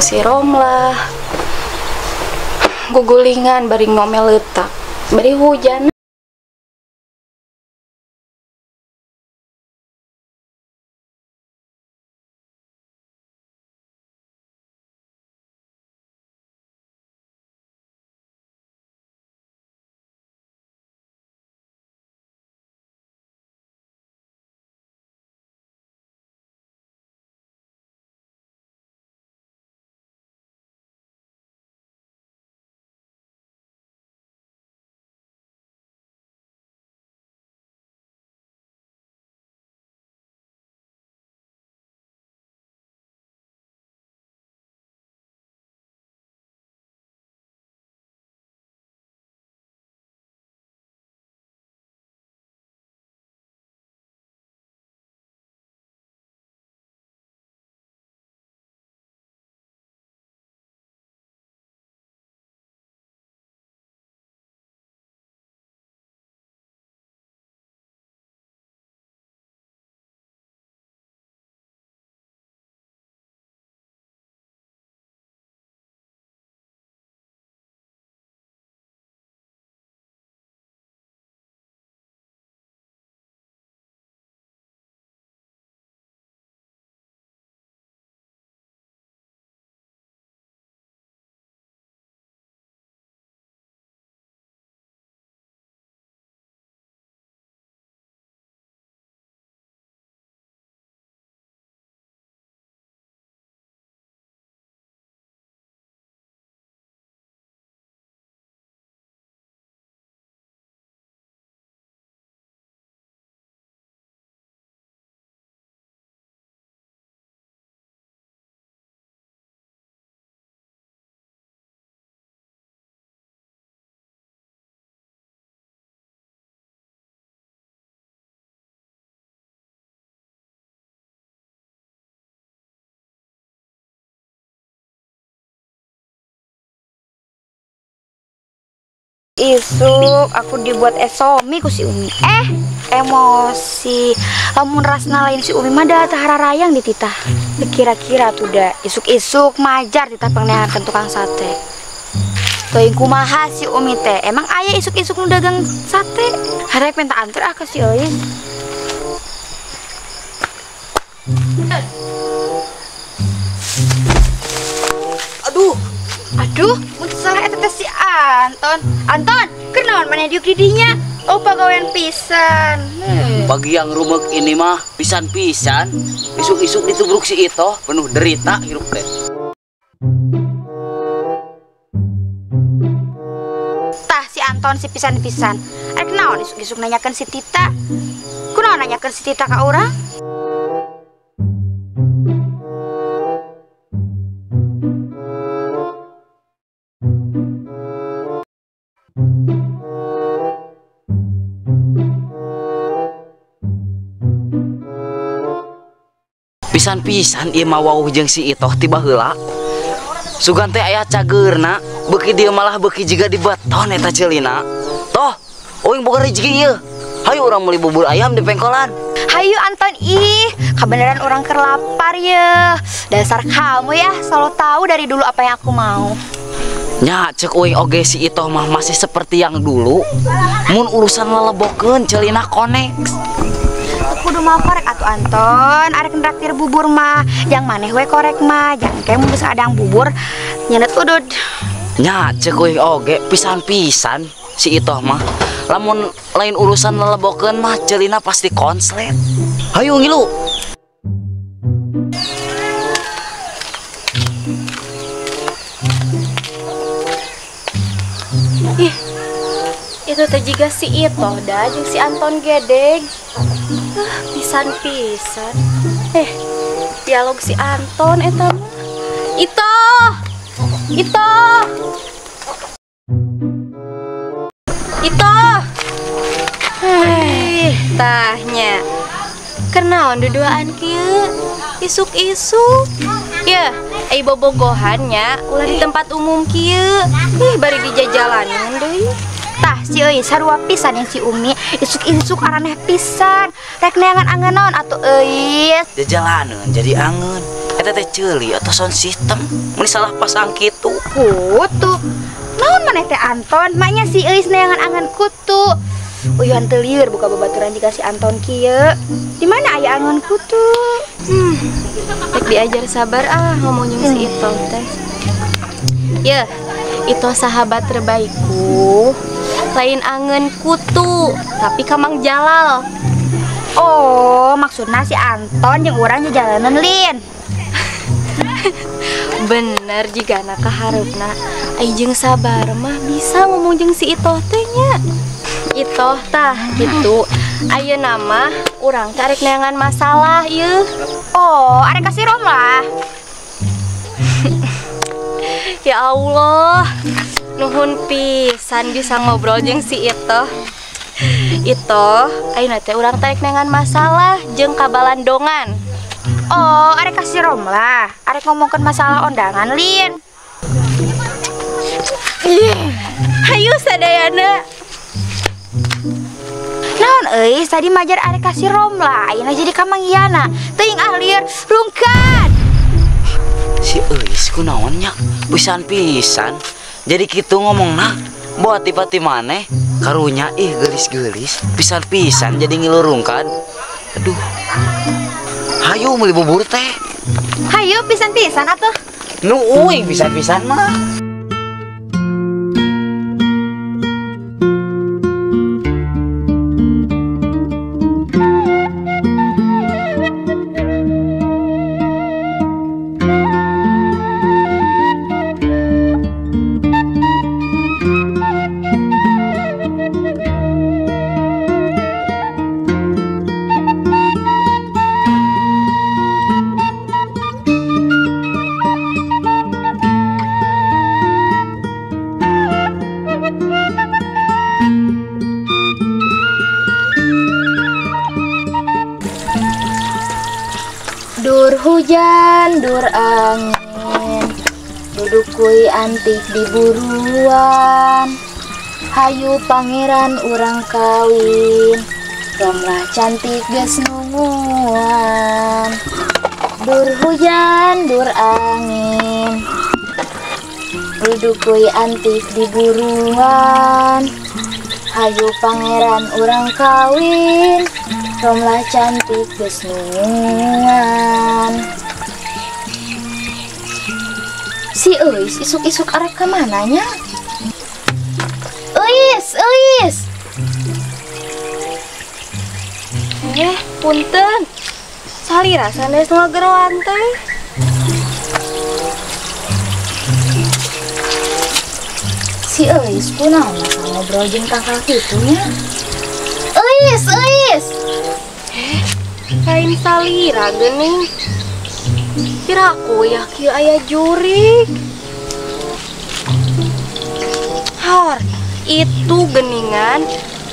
si Romlah. Gugulingan bari ngomel leutak. Bari hujan. Isuk aku dibuat esomi ku si Umi. Emosi. Lamun rasna lain si Umi mah da tah hararayang di titah. Kira-kira tuh da isuk-isuk majar titah pangneankeun tukang sate. Teuing kumaha si Umi teh? Emang aya isuk-isuk nu dagang sate? Harek minta anter ah ka si Euin. Aduh. Aduh, mun salah eta teh si Anton. Anton, kunaon maneh diuk di dinya? Oh, pagawean pisan. Pagi yang rumek ini mah pisan-pisan. Isuk-isuk ditubruk si Itoh, penuh derita hirup teh. Tah si Anton si pisan-pisan. Arek naon isuk-isuk nanyakeun si Tita? Kunaon nanyakeun si Tita ka urang? Pisan-pisan ieu mah wauh jeung si Itoh ti baheula. Sugan teh aya cageurna, beuki dieu malah beuki jiga di beton eta ceulina. Toh, euing boga rezeki ieu. Hayu urang meuli bubur ayam di pengkolan. Hayu Anton ih, kebenaran orang keur lapar ye. Dasar kamu ya, selalu tahu dari dulu apa yang aku mau. Nya cek euing oge si Itoh mah masih seperti yang dulu. Mun urusan lelebokeun ceulina konex. Kudu mau korek atuh Anton, arek nraktir bubur mah, yang maneh we korek mah, jangan kayak mun geus adang bubur nyenet udud. Nya cek euing oge pisan-pisan si Itoh mah. Lamun lain urusan lelebokeun mah ceulina pasti konslet. Hayu ngilu. Ih, itu teh jiga si Itoh dah jeung si Anton gedeg. Pisan-pisan. Dialog si Anton eta mah. Itoh. Itoh. Itoh. Tahnya. Kenaon duduaan kieu? Isuk-isuk. Ya, ai bobogohannya ulah di tempat umum kieu. Ih, bari dijajalanan deui. Tah si euy sarua pisan yang si Umi isuk-isuk araneh pisan. Rek neangan angeun naon atuh euy. Jajalaneun jadi angeun. Eta teh ceuli atau sound system. Mun salah pasang kitu. Kutu. Naon maneh teh Anton? Maknya si Euis neangan angan kutu. Uyuhan teu lieur buka babaturan jika si Anton kieu. Di mana aya angan kutu? Rek diajar sabar ah ngomong jeung si Ito teh. Yeuh, Ito sahabat terbaikku. Lain angen kutu, tapi kamang Jalal. Oh, maksudnya si Anton jeung urang jalanan lin. Bener jigana kahareupna. Ai jeung sabar mah bisa ngomong jeung si Itoh teh nya. Itoh tah gitu. Ayeuna mah urang teh arek neangan masalah ieu. Oh, arek kasih rom lah. Ya Allah. Nuhun pisan bisa ngobrol jeung si Itoh. Itoh, ayeuna teh urang teh arek neangan masalah jeung kabalandongan. Oh, arek kasih rom lah. Arek ngomongkeun masalah ondangan lin. Hayu sadayana. Naon euy, tadi majar arek kasih rom lah. Ayeuna jadi ka Mang Yana. Teuing ah lieur rungkad. Si Euis kunaon nya? Pisan-pisan. Jadi kitu ngomongna, bawa tipati maneh karunya ih geulis-geulis, pisan-pisan jadi ngilu rungkad. Aduh. Hayu meuli bubur teh. Hayu pisan-pisan atuh. Nu uing pisan-pisan mah. Dur hujan, dur angin, duduk kui antik di buruan. Hayu pangeran urang kawin, romlah cantik geus nunguan. Dur hujan, dur angin, duduk kui antik di buruan. Hayu pangeran urang kawin, romlah cantik geus nunguan. Si Euis isuk-isuk arek ka mana nya? Euis, Euis. Punten. Salira sanes ngageroan teh. Si Euis kunaon ngobrol jeung kakak kitu nya? Euis, Euis. Lain salira geuning. Piraku ya kieu aya jurik. Hor, itu geningan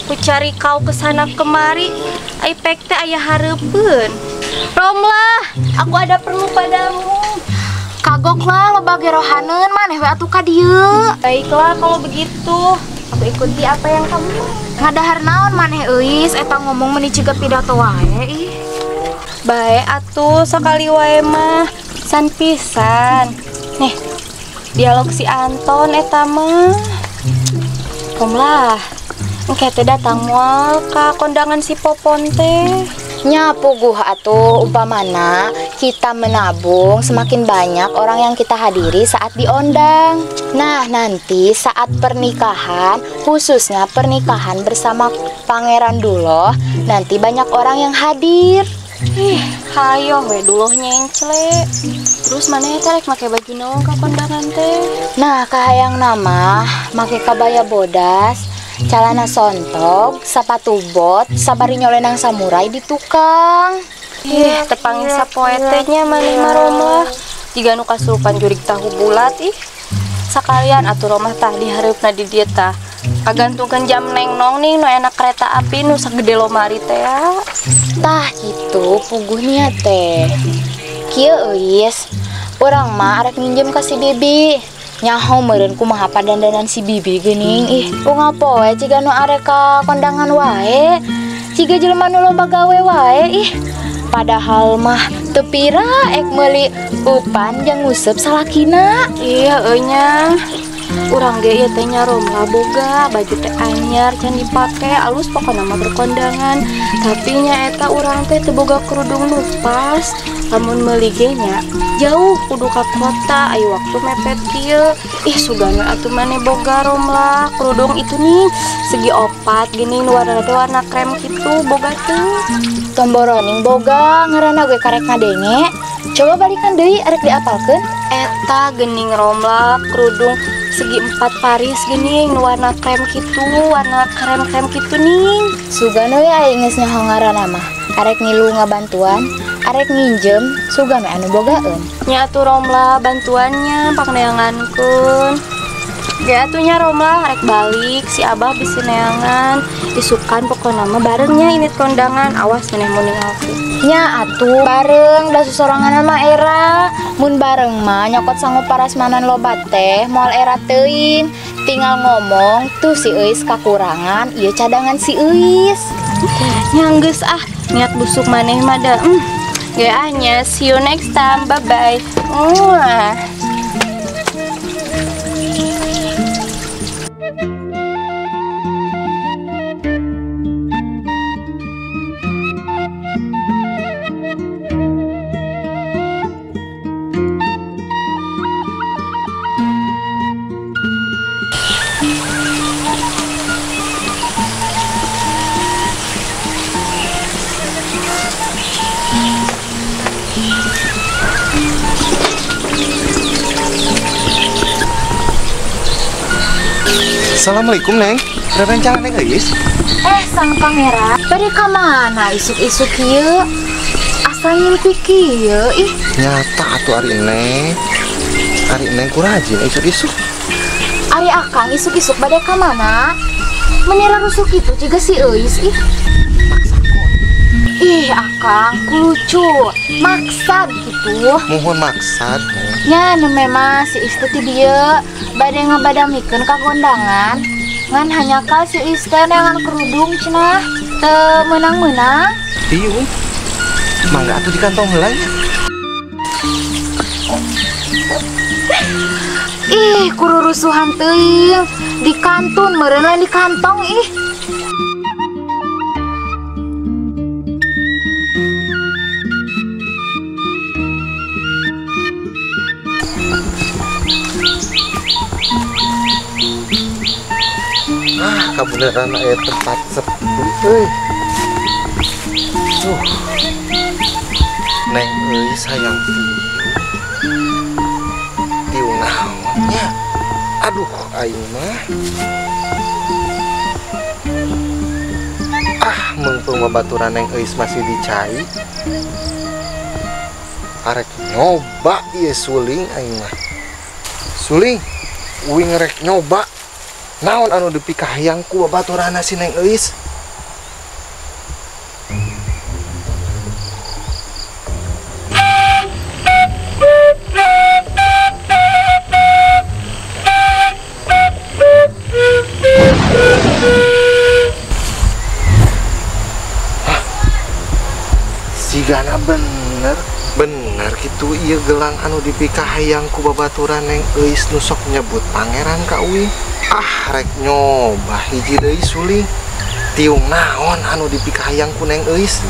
ku cari kau kesana kemari, ai pek teh aya hareupeun. Romlah, aku ada perlu padamu. Kagok lah loba gerohaneun maneh we atuh ka dieu. Baiklah kalau begitu, aku ikuti apa yang kamu mau. Ngadahar naon maneh Euis eta ngomong meuni ciga pidato wae ih. Bae atuh sakali wae mah san pisan. Nih, dialog si Anton eta mah. Romlah, engke teh datang moal ka kondangan si Popon teh. Nya puguh atuh umpamana kita menabung semakin banyak orang yang kita hadiri saat diondang. Nah, nanti saat pernikahan, khususnya pernikahan bersama Pangeran Duloh, nanti banyak orang yang hadir. Ih, hayo we Duloh nyencle. Terus maneh teh rek make baju naon ka kondangan teh? Nah, kahayang nama make kabaya bodas, calana sontok, sepatu bot, sabari nyolenang samurai di tukang. Ih, tepangin sapoe teh nya maneh mah Romlah. Jiga nu kasurupan jurig tahu bulat ih. Sakalian atuh Romah tah dihareupna di dieu tah. Kagantungkeun jam neng nong nih nu enak kereta api nu sagede lomari teh ya. Tah kitu puguhnya teh. Kieu Euis, urang mah arek minjem ka si Bibi. Nyaho meureun kumaha padandanan si Bibi geuning ih. Unggal poe ciga nu arek ka kondangan wae. Ciga jelema nu loba gawe wae ih. Padahal mah Teu pira ek meuli upan jang nguseup salakina. Iya euy nya. Urang ge ieu teh nya Romlah boga baju teh anyar can dipake alus pokona mah berkondangan. Tapi nya eta urang teh teu boga kerudung nu pas. Lamun meuli ge nya jauh kudu ka kota ayo waktu mepet kieu. Ih sugana atuh maneh boga Romlah kerudung itu nih segi opat gini nu warna teh warna krem kitu boga teh. Tomboroning boga ngaranna ge karek ngadenge. Coba balikan deui arek diapalkeun. Eta geuning Romlah kerudung segi empat Paris geuning nu warna krem kitu, warna krem-krem kitu ning. Sugan we aing geus nyaho ngaranna mah. Arek ngilu ngabantuan, arek nginjem, sugan we anu bogaeun. Nya atuh Romlah bantuannya pangneangankeun. Ge atuh nya Romlah arek balik si Abah bisi neangan. Isukan pokona mah barengnya ini kondangan, awas maneh mun ninggalkeun. Nya atuh bareng da sosorangan mah era. Mun bareng mah nyokot sangu parasmanan loba teh moal era teuing. Tinggal ngomong tuh si Euis kakurangan, ieu cadangan si Euis. Nya geus ah, niat busuk maneh mah da. Ge ah nya, see you next time. Bye bye. Muah. Assalamualaikum Neng, ada rencana Neng Euis? Sang pangeran, bade ka mana isuk-isuk kieu? Asa ngimpi kieu ih. Nyata atuh ari Neng. Ari Neng ku rajin isuk-isuk. Ari akang isuk-isuk bade ka mana? Menira rusuk itu juga si Euis ih. Maksa kok. Ih akang, ku lucu. Maksad gitu. Mohon maksad. Nya nu memang si Is teh ti dieu bade ngabadamikeun ka kondangan. Ngan hanya ka si Is teh neangan kerudung cenah teu meunang-meunang. Tiung. Mangga atuh di kantong heula nya. Ih, kururusuhan teuing. Di kantun meureun lain di kantong ih. Ah, kabeneran aya tempat sepi euy. Duh. Neng euy sayang tiung. Tiung naon nya? Aduh, aing mah. Ah, meungpeung babaturan Neng Euis masih dicai. Arek nyoba ieu suling aing mah. Suling, uing rek nyoba. Naon anu dipikahayang ku babaturanna si Neng Euis? Hah? Sigana bener, bener gitu ieu gelang anu dipikahayang ku babaturan Neng Euis nu sok nyebut pangeran ka uing. Ah, rek nyoba hiji deui suling. Tiung naon anu dipikahayang ku Neng Euis?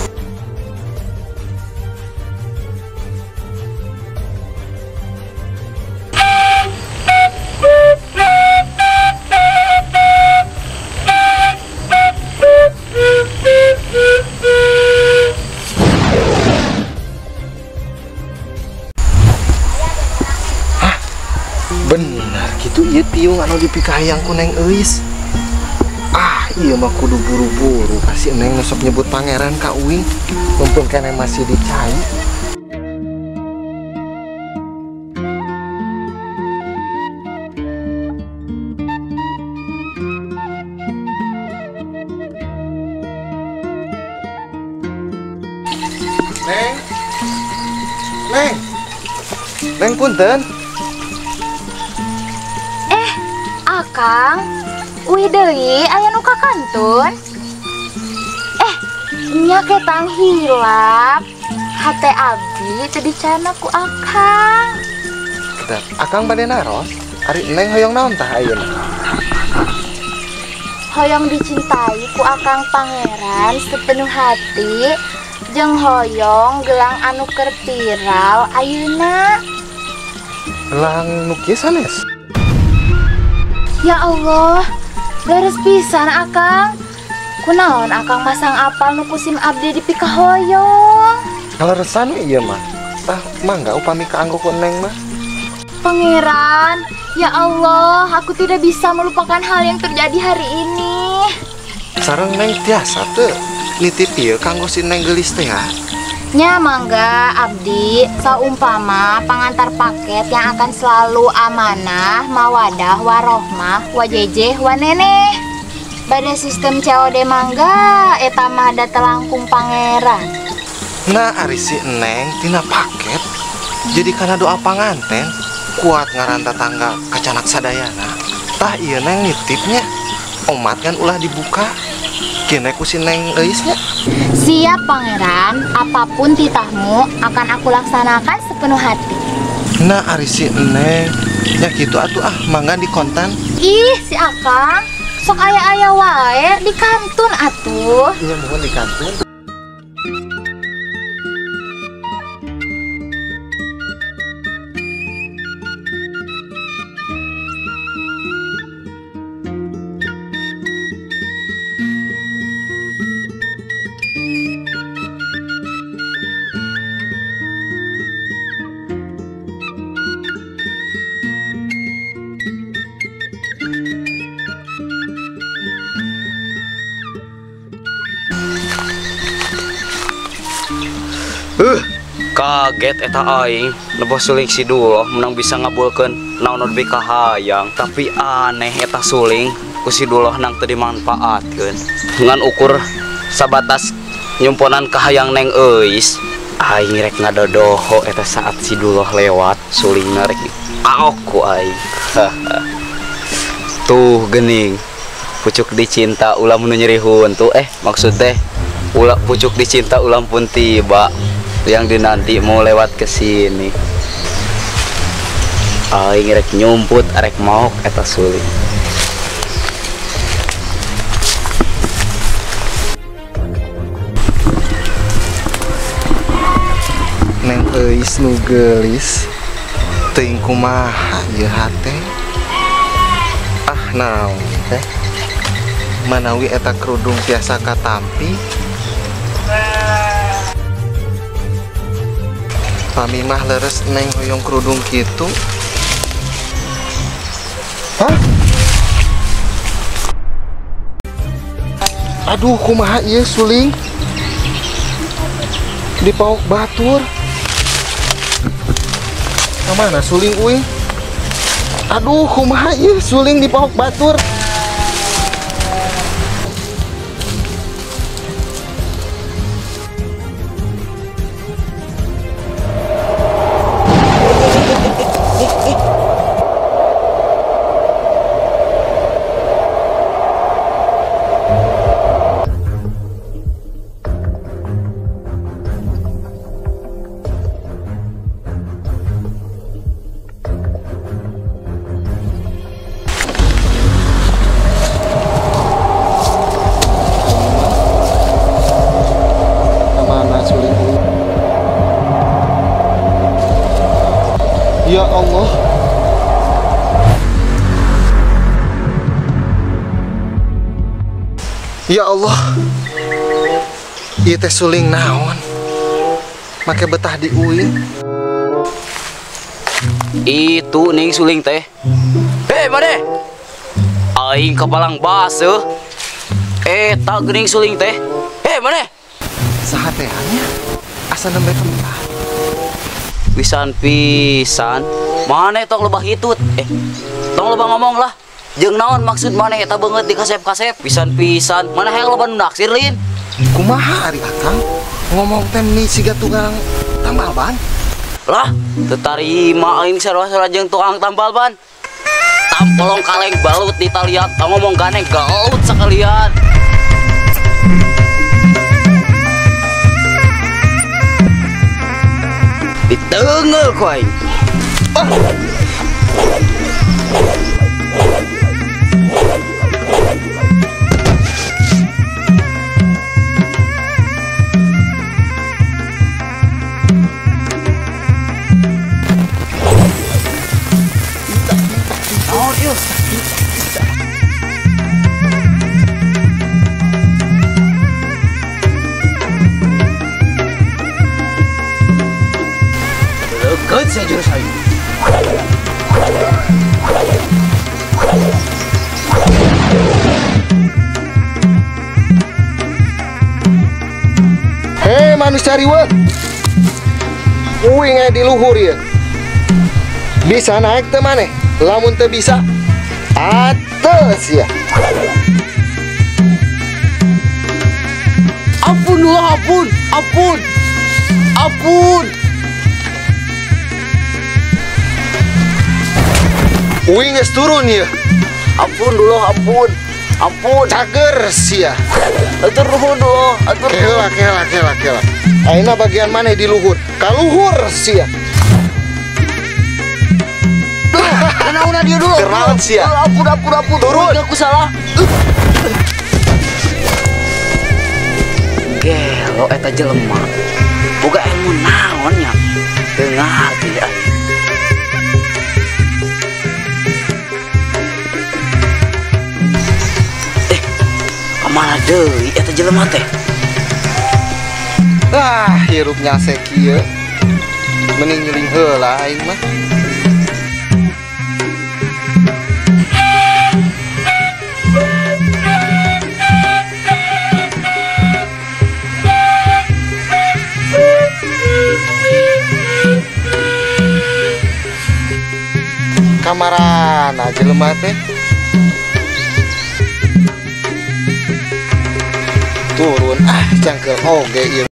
Hah? Bener gitu ieu tiung anu dipikahayang ku Neng Euis. Ah, ieu mah kudu buru-buru kasih Neng nu sok nyebut pangeran ka uing. Mumpung keneh masih dicai. Neng. Neng. Neng punten. Akang, uih deui aya nu ka kantun. Nya ketang hilap. Hate abdi teu dicana ku akang. Kedap, akang bade naros, ari Neng hoyong naon tah ayeuna? Hoyong dicintai ku akang pangeran sepenuh hati, jeung hoyong gelang anu keur viral ayeuna. Gelang nu kieu sanes? Ya Allah, leres pisan akang. Kunaon akang masang apal nu kusim abdi dipikahoyong? Kaleresan ieu mah. Tah mangga upami kaanggo ku Neng mah. Pangeran, ya Allah, aku tidak bisa melupakan hal yang terjadi hari ini. Sareng Neng tiasa teu nitip ieu kanggo si Neng geulis teh ya? Nya mangga abdi saumpama pangantar paket yang akan selalu amanah, mawadah, warohmah, wajejeh, waneneh. Pada sistem COD mangga eta mah da telangkung pangeran. Nah ari si Neng tina paket jadi kana doa panganten kuat ngaran tetangga kacanak sadayana. Tah ieu Neng nitipnya omat kan ulah dibuka. Kene ku si Neng euisnya. Siap pangeran, apapun titahmu akan aku laksanakan sepenuh hati. Nah ari si Neng nya kitu atuh ah mangga dikontan. Ih si akang sok aya-aya wae di kantun atuh. Iya mohon di kantun. Kaget eta aing nempo suling si Duloh menang bisa ngabulkeun naon nu dipikahayang, tapi aneh eta suling ku si Duloh nang teu dimanfaatkeun ngan ukur sabatas nyumponan kahayang Neng Euis. Aing rek ngadodoho eta saat si Duloh lewat sulingna rek aok ku aing. Tuh geuning pucuk dicinta ulah nu nyeri huntu, maksud teh ulah pucuk dicinta ulah pun tiba yang dinanti mau lewat ke sini. Aing rek nyumput rek maok eta suling. Neng Euis nu geulis teuing kumaha ieu hate. Ah naon teh manawi eta kerudung tiasa katampi. Pami mah leres Neng hoyong kerudung kitu. Hah? Aduh kumaha ieu suling dipaok batur. Kamana suling uing? Aduh kumaha ieu suling dipaok batur. Ya Allah. Ya Allah. Ieu teh suling naon? Make betah di uing. Itu ning suling teh. Hei, mane? Aing kapalang baseuh. Eta geuning suling teh. Hei, mane? Saha teh nya? Asa nembe kentah. Pisan pisan. Mane tong lebah hitut. Tong lebah ngomong lah. Jeung naon maksud maneh eta beungeut dikasep-kasep pisan-pisan. Maneh hayang loba nu naksir lin. Kumaha ari akang ngomong teh ni siga tukang tambal ban? Lah, teu tarima aing sarua-sarua jeung tukang tambal ban. Tampolong kaleng balut di talian, tong ngomong ganeng gaut sekalian. Teunggeul ku aing. Ah. Leukkeun sia jurus aing. Hei manusia riweuh. Uing aya di luhur ieu. Bisa naik teu maneh? Lamun teu bisa, atas ya. Ampun dulu, ampun, ampun, ampun. Uing geus turun ya. Ampun dulu, ampun, ampun. Cager sia. Atur nuhun dulu, atur. Kela, kela, kela, kela. Ayeuna bagian mana di luhur? Kaluhur sia. Nauna dia dulu. Kenaon sia? Ampun, ampun, ampun. Turun. Aku salah. Gelo eta jelema. Boga ilmu naon nya? Teu ngarti aing. Kamana deui eta jelema teh? Ah, hirup nyase kieu. Mending nyuling heula aing mah. Kamarana jelema teh? Turun ah cangkel oge ieu.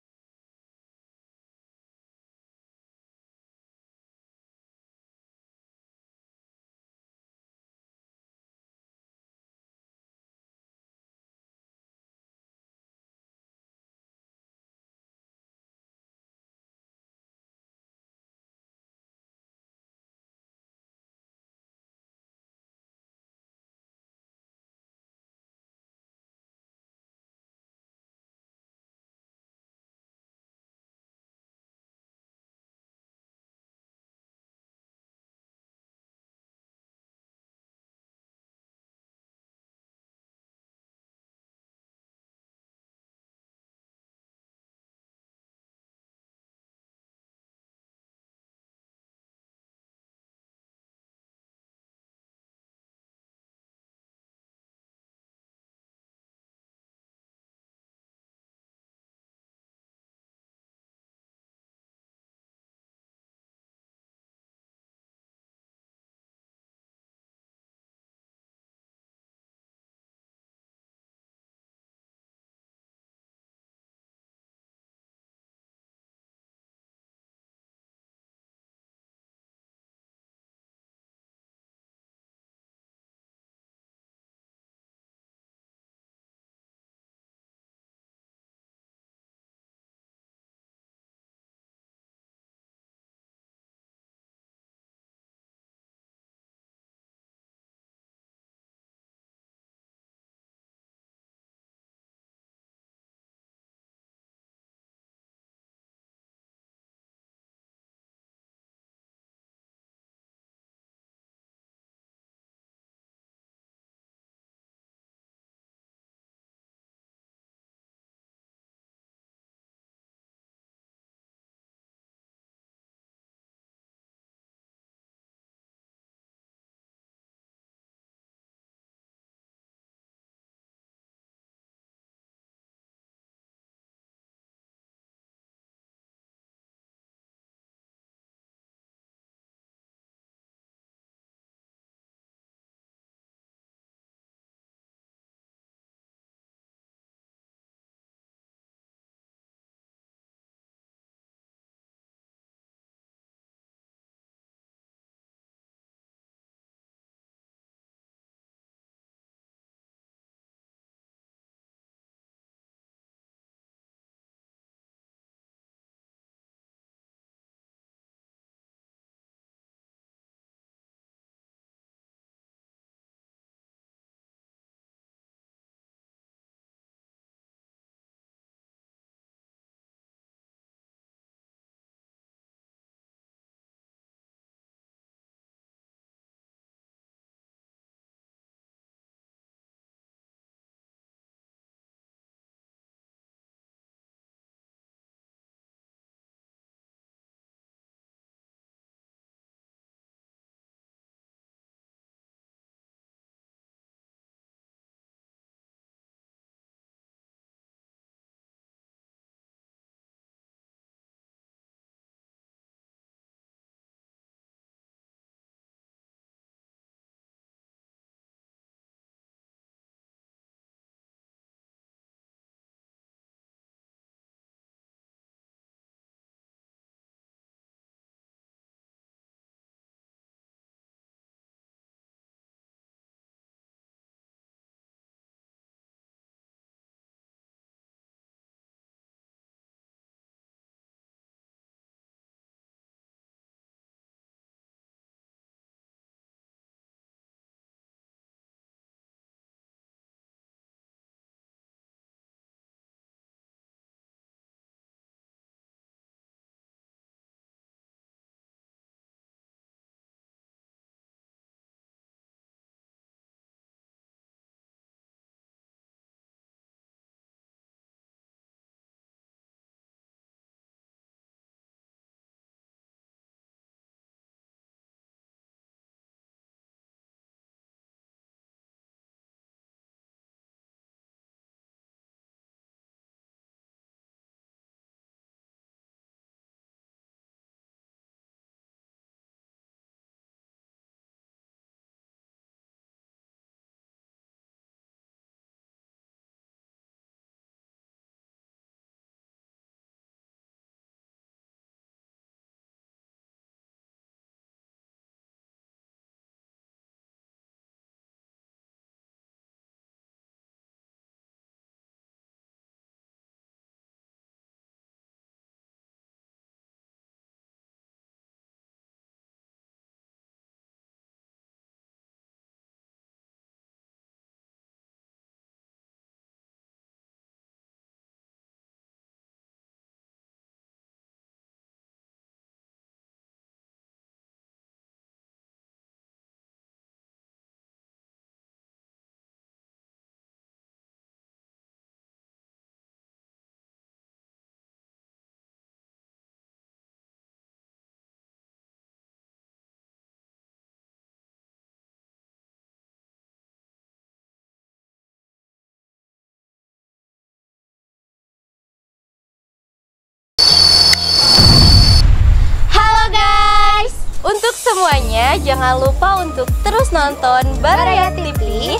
Pokoknya jangan lupa untuk terus nonton Baraya TV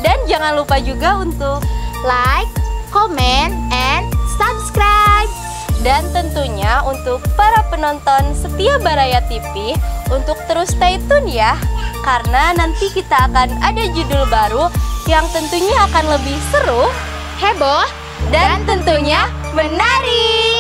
dan jangan lupa juga untuk like, comment, and subscribe. Dan tentunya untuk para penonton setia Baraya TV untuk terus stay tune ya. Karena nanti kita akan ada judul baru yang tentunya akan lebih seru, heboh, dan tentunya menarik.